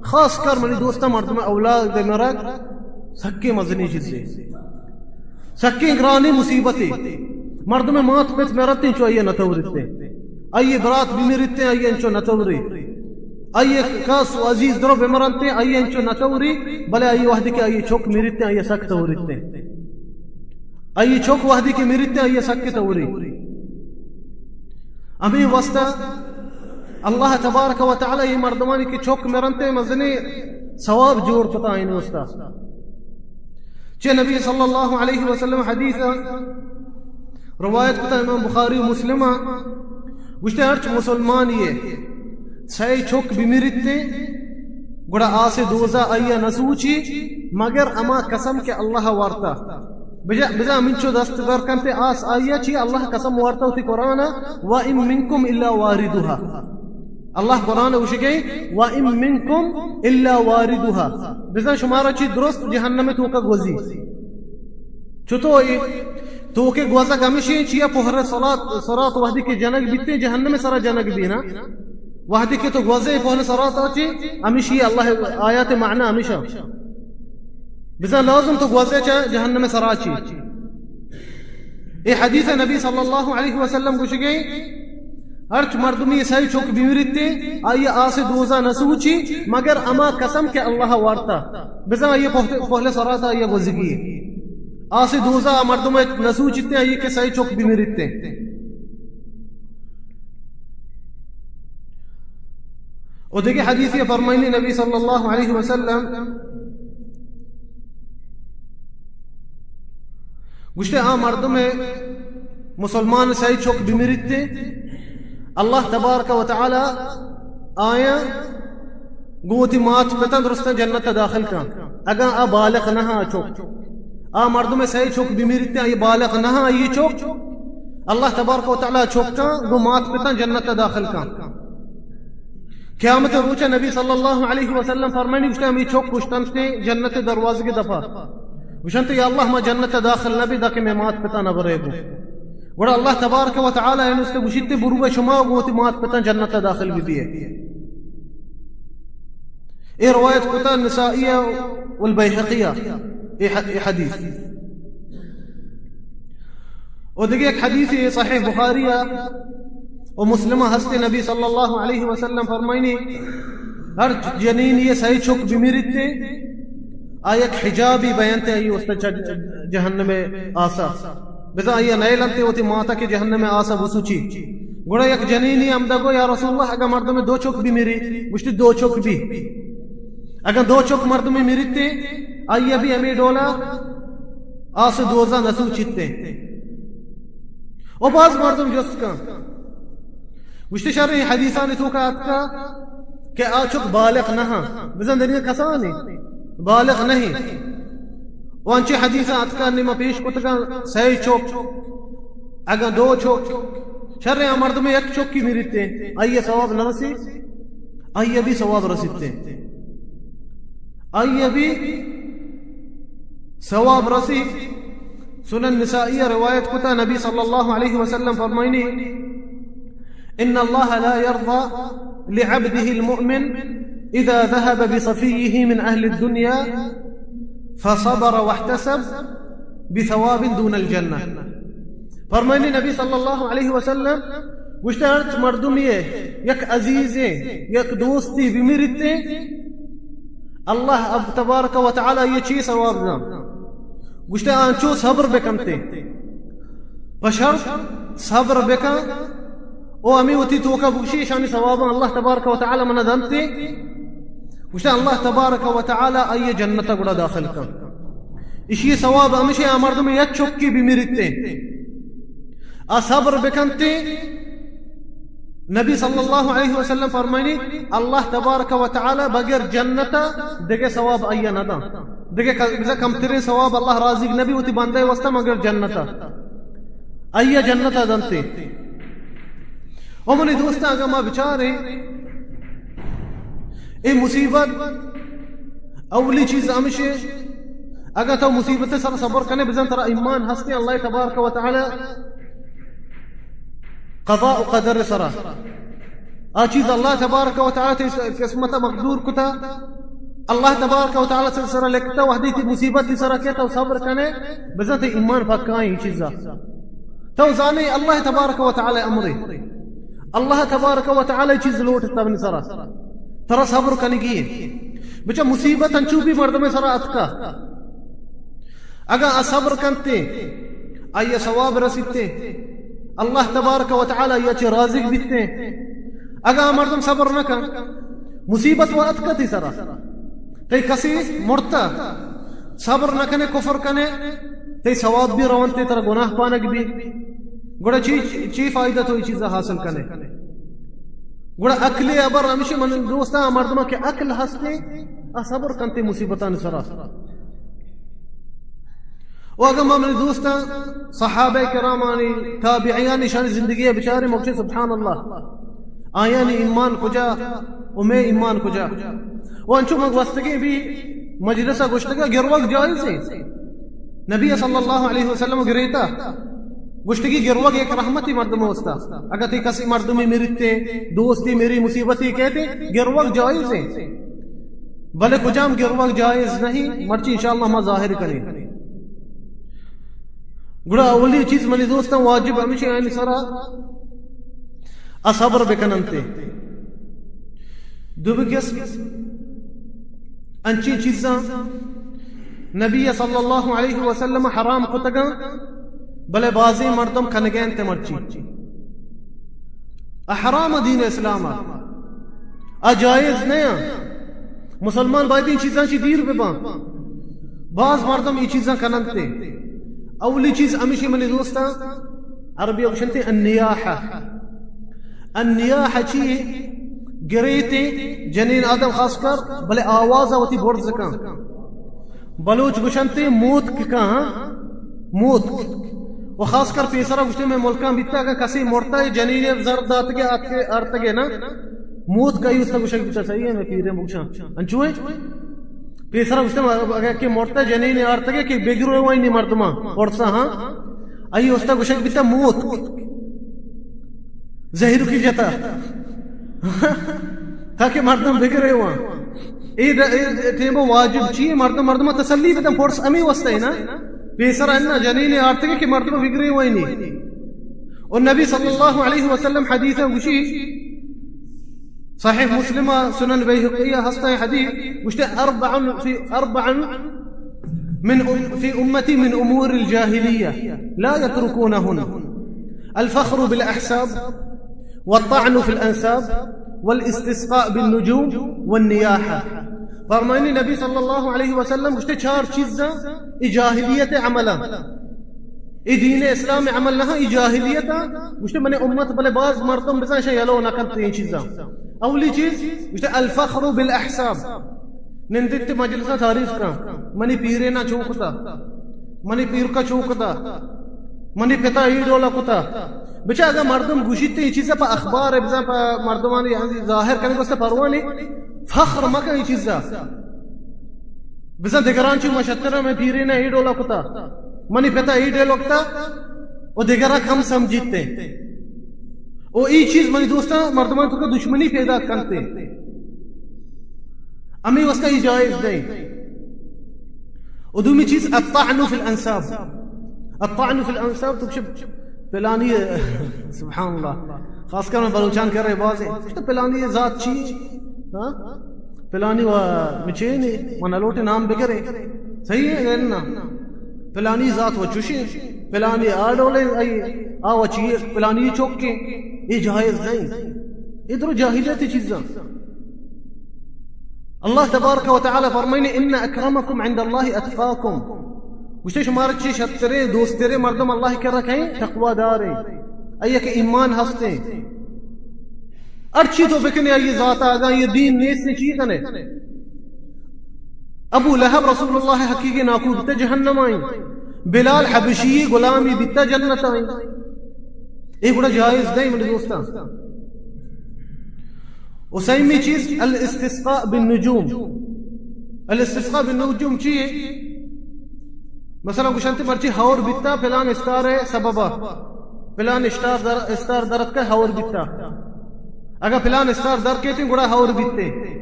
خاص کر منی دوستاں، مردم اولاد مرگ سکیں مزنیں چیزے، سکیں گرانیں مصیبتے۔ مردم مات پت مرتیں، چو آئی ءَ نہ توریتیں۔ آئی برات بمریتیں، آئی انچو نہ توری۔ آئی کس و عزیز درو بمرنتیں، آئی انچو نہ توری، بلے آئی وہدے کہ آئی چک مریتیں، آئی سک توریتیں۔ آئی چک وہدے کہ مریتیں، آئی سک توری۔ ہمے واسطہ اللہ تبارک و تعالی اے مردمانی کہ چک مرنتیں، مزنیں ثواب جوڑ کتا آئین واسطہ۔ چہ نبی صلی اللہ علیہ وسلم حدیث روایت کتا امام بخاری و مسلم، گوشتے، ہرچ مسلمانی سئے چک بمریتیں، گڑا آس دوزہ آئی ءَ نہ سوچی، مگر ہما قسم کہ اللہ وارتا۔ بجا، بزاں ہمینچو دست در کنتے، آس آئی ءَ چی اللہ قسم وارتا وتی قرآن ءَ، وَإِن مِّنكُمْ إِلَّا وَارِدُهَا۔ اللہ قرآن ءَ گوشگے، وَإِن مِّنكُمْ إِلَّا وَارِدُهَا۔ بزاں شمارا چی درست جہنم ءِ توکا گوزی۔ چتو اے توکے گوزگ ہمشی، چیا پہر صراط، صراط وہدے کہ جنگ بیتیں، جہنم ءِ سرا جنگ بینا۔ وہدے کہ تو گوزے پہل صراط ءَ چی، ہمشی اللہ آیات معنی ہمیشہ۔ بزاں لازم تو گوزے چہ جہنم ءِ سرا چی۔ اے حدیث نبی صلی اللہ علیہ وسلم گوشگے، ہرچ مردمی سئے چک بمریتیں، آئی آس دوزہ نہ سوچی، مگر ہما قسم کہ اللہ وارتا۔ بزاں آئی پہل، پہل صراط آئی گوزگی۔ آس دوزہ مردم نہ سوچیتیں، آئی کہ سئے چک بمریتیں۔ و دگہ حدیثے فرمائنی نبی صلی اللہ علیہ وسلم، گوشتے، آ مردم مسلمان سئے چک بمریتیں، اللہ تبارک و تعالی آیاں گوں وتی مات پتاں درستاں جنت ءَ داخل کن۔ اگاں آ بالغ نہ آ چک، آ مردم سئے چک بمریتیں، آئی بالغ نہ آ، آئی چک، اللہ تبارک و تعالی چکاں گوں مات پتاں جنت ءَ داخل کن۔ قیامت روچ نبی صلی اللہ علیہ وسلم فرمائنی، گوشتے، ہمے چک گوشتنتے جنت دروازگ دپا۔ گوشنتے، یا اللہ، ما جنت داخل نبی، داکہ مے مات پتاں نبرے گوں۔ گڑا اللہ تبارک و تعالی انستے گوشیتے، برو شما گوں وتی مات پتاں جنت داخل ببیے۔ اے روایت کتا نسائی والبیہقی، اے ح-، اے حدیث۔ و دگہ یک حدیثے صحیح بخاری و مسلم ہستے، نبی صلی اللہ علیہ وسلم فرمائنی، ہر جنینی سئے چک بمریتیں، آ یک حجابی بینتے آئی واسطہ چہ جہنم آسا۔ بزاں آئی نیلنتے وتی ماتا کہ جہنم آسا بسوچی۔ گڑا یک جنینی ہمدا گو، یا رسول اللہ، اگاں مردم دو چک بمری؟ گوشتی، دو چک بی۔ اگاں دو چک مردمے مریتیں، آئی بی ہمے ڈولا آس دوزہ نہ سوچیتیں۔ و باز مردم جست کن، گوشتی، شر اے حدیثانی توکا اتکا کہ آ چک بالغ نہ ہاں، بزاں دنیا کسانی بالغ نہیں۔ و انچیں حدیثاں اتکا نی ما پیش کتگاں، سئے چک، اگاں دو چک، شر آ مردم یک چکی مریتیں، آئی ثواب نہ رسی، آئی بی ثواب رسیتیں۔ آئی بی ثواب رسی۔ سنن نسائی روایت کتا، نبی صلی اللہ علیہ وسلم فرمائنی، ان اللہ لا يرضى لعبده المؤمن اذا ذهب بصفيه من اهل الدنيا فصبر واحتسب بثواب دون الجنة۔ فرمائنی نبی صلی اللہ علیہ وسلم گوشتے، ہرچ مردمی یک عزیزیں، یک دوستی بمریتیں، اللہ اب تبارک و تعالی یہ چی ثواب داں؟ گوشتے، آنچو صبر بکنتے، پہ شرط صبر بکن، او ہمے وتی توکا بگشی، اشانی ثواباں اللہ تبارک و تعالی منا دنتے۔ گوشتے، اللہ تبارک و تعالی آئی جنت گڑا داخل کن۔ اشی ثواب ہمیشہ آ مردم یک چکی بمریتیں، آ صبر بکنتے۔ نبی صلی اللہ علیہ وسلم فرمائنی، اللہ تبارک و تعالی بغیر جنت دگہ ثواب آئی نہ داں۔ دگہ ک-، بزاں کمتریں ثواب اللہ راضی نبی وتی بندہ واسطہ مگر جنت۔ آئی جنت دنتے۔ او منی دوستاں، اگاں ما بچاریں، اے مصیبت اولی چیز ہمشے، اگاں تو مصیبت سر صبر کنے، بزاں ترا ایمان ہستے اللہ تبارک و تعالی قضاء و قدر سرا۔ آ چیز اللہ تبارک و تعالی تئی قسمت مقدور کتا، اللہ تبارک و تعالی سر سر لکھتا، وہدی تی مصیبت تی سر کہ تو صبر کنے، بزاں تی ایمان پکا ایں چیزا۔ تو زانے اللہ تبارک و تعالی امرے۔ اللہ تبارک و تعالی چیز لوٹ تبن سرا۔ ترا صبر کنگی ایں۔ بچا مصیبت انچو بھی مردم سرا اتکا۔ اگاں آ صبر کنتے، آئی ء ثواب رسیتے، اللہ تبارک و تعالی آئی ء چہ راضی بیتے۔ اگاں آ مردم صبر نہ کن، مصیبت و اتکتی سرا، تئی کسی مرتا، صبر نہ کنے، کفر کنے، تئی ثواب بھی رونتے، ترا گناہ پانک بھی۔ گڑا چی، چی فائدہ تو یہ چیز حاصل کنے؟ گڑا عقل ابر ہمیشہ من دوستاں، آ مردماں کہ عقل ہستے، آ صبر کنتے مصیبتان سرا۔ و اگاں ما منی دوستاں صحابہ کرامانی، تابعیانی شانی زندگی ء بچاریں، مگشیں سبحان اللہ، آیانی ایمان کجا و مئے ایمان کجا؟ و انچو من گوستگیں بھی مجلس ء گوشتگا گروگ جائز ایں۔ نبی صلی اللہ علیہ وسلم گریتا، گوشتگی گروگ یک رحمتی مردم واسطہ۔ اگاں تئی کسی مردمی مرتے، دوستی مری، مصیبتی کہتے، گروگ جائز ایں۔ بلے کجام گروگ جائز نہیں، مرچی انشاءاللہ ما ظاہر کنیں۔ گڑا اولی چیز منی دوستاں واجب ہمیشہ آیانی سرا ء صبر بکننتے۔ دومی قسم انچیں چیزاں نبی صلی اللہ علیہ وسلم حرام کتگاں، بلے بازیں مردم کنگے انت مرچی۔ ء حرام دین اسلام ء۔ ء جائز نہ آں۔ مسلمان باید این چیزاں چی دیر بباں۔ باز مردم ای چیزاں کننتے۔ اولی چیز ہمیشی منی دوستاں، عربی گوشنتے النیاحہ۔ النیاحہ چی؟ گریتے، جنین آدم خاص کر، بلے آواز وتی برز کن۔ بلوچ گوشنتے موتک کن، ہاں؟ موتک۔ و خاص کر پیسرا گوشتے میں ملکاں بیتا، اگاں کسی مرتا ہے، جنین زر داتگے، آتکے، آرتگے نا، موتک ای استا گوشگ بیتا، صحیح ہے، میں پیرے بوشاں۔ انچو ہے؟ پیسرا گوشتے، اگاں کہ مرتا جنین آرتگے کہ بگرو وانی مردماں، پرسا، ہاں؟ ای استا گوشگ بیتا موتک۔ زہر کی جتا۔ تاکہ مردم بگرے وان۔ اے د-، اے ٹیمو واجب چی ہے؟ مردم، مردم تسلی بدن، پرس امی واسطہ ہے نا۔ پیسر انا جنین آرتگے کہ مردم بگرے وانی۔ اور نبی صلی اللہ علیہ وسلم حدیث گوشی، صحیح مسلم، سنن بیہقی ہستا حدیث، گوشتے اربع فی، اربع من ام-، فی امتی من امور الجاہلیہ لا یترکونہن، الفخر بالاحساب، والطعن في الأنساب، والاستسقاء بالنجوم، والنياحة۔ فرمائنی نبی صلی اللہ علیہ وسلم گوشتے، چار چیزاں ای جاہلیت عملاں، ای دین اسلام عمل نہ، ای جاہلیت۔ گوشتے، من امت بلے باز مردم بزاں شہ یلو نہ کنت این چیزاں۔ اولی چیز گوشتے، الفخر بالاحساب۔ نندت مجلساں تعریف کن، منی پیرے نہ چوکتا، منی پیرکا چوکتا، منی پتا ای ڈولا کتا۔ بچا اگاں مردم گوشیت ای چیزا پہ اخبار، بزاں پہ مردمانی ہندی ظاہر کنگ واسطہ پرواہ نی، فخر مکن ای چیزا۔ بزاں دگران چی مشتر میں پیرے نہ ای ڈولا کتا، منی پتا ای ڈولا کتا، و دگرا کم سمجھیتے۔ و ای چیز منی دوستاں مردمان تو کا دشمنی پیدا کنتے۔ ہمیں واسطہ ای جائز نہیں۔ و دومی چیز، الطعن فی الانساب۔ الطعن فی الانساب تو کچھ پلانی، سبحان اللہ، خاص کر میں بلوچان کر رہے بازے، تو پلانی ذات چی؟ ہاں؟ پلانی و مچینے، من لوٹے نام بگرے۔ صحیح ہے یا نا؟ پلانی ذات و چوشیں، پلانی آ ڈولیں، ای آ و چی، پلانی چوکیں، یہ جائز نہیں۔ یہ درو جاہلیتی چیزاں۔ اللہ تبارک و تعالی فرمائنے، ان اکرمکم عند اللہ اتقاکم۔ گوشتے، شمار چی شترے، دوسترے مردم اللہ کرا کہیں، تقوی دارے، ای کہ ایمان ہستے۔ ہرچی تو بکنے آئی ذات آگا، یہ دین نیست، چی کنے؟ ابو لہب رسول اللہ حقیقی ناکو بیتا جہنم آئیں۔ بلال حبشی غلامی بیتا جنت آئیں۔ اے گڑا جائز نہیں منی دوستاں۔ و سیمی چیز الاستسقاء بالنجوم۔ الاستسقاء بالنجوم چی ہے؟ مثلا گوشنتے مرچی ہور بیتا پلان استار سببا، پلان استار در، استار درت کا ہور بیتا۔ اگا پلان استار در کیتے گڑا ہور بیتے۔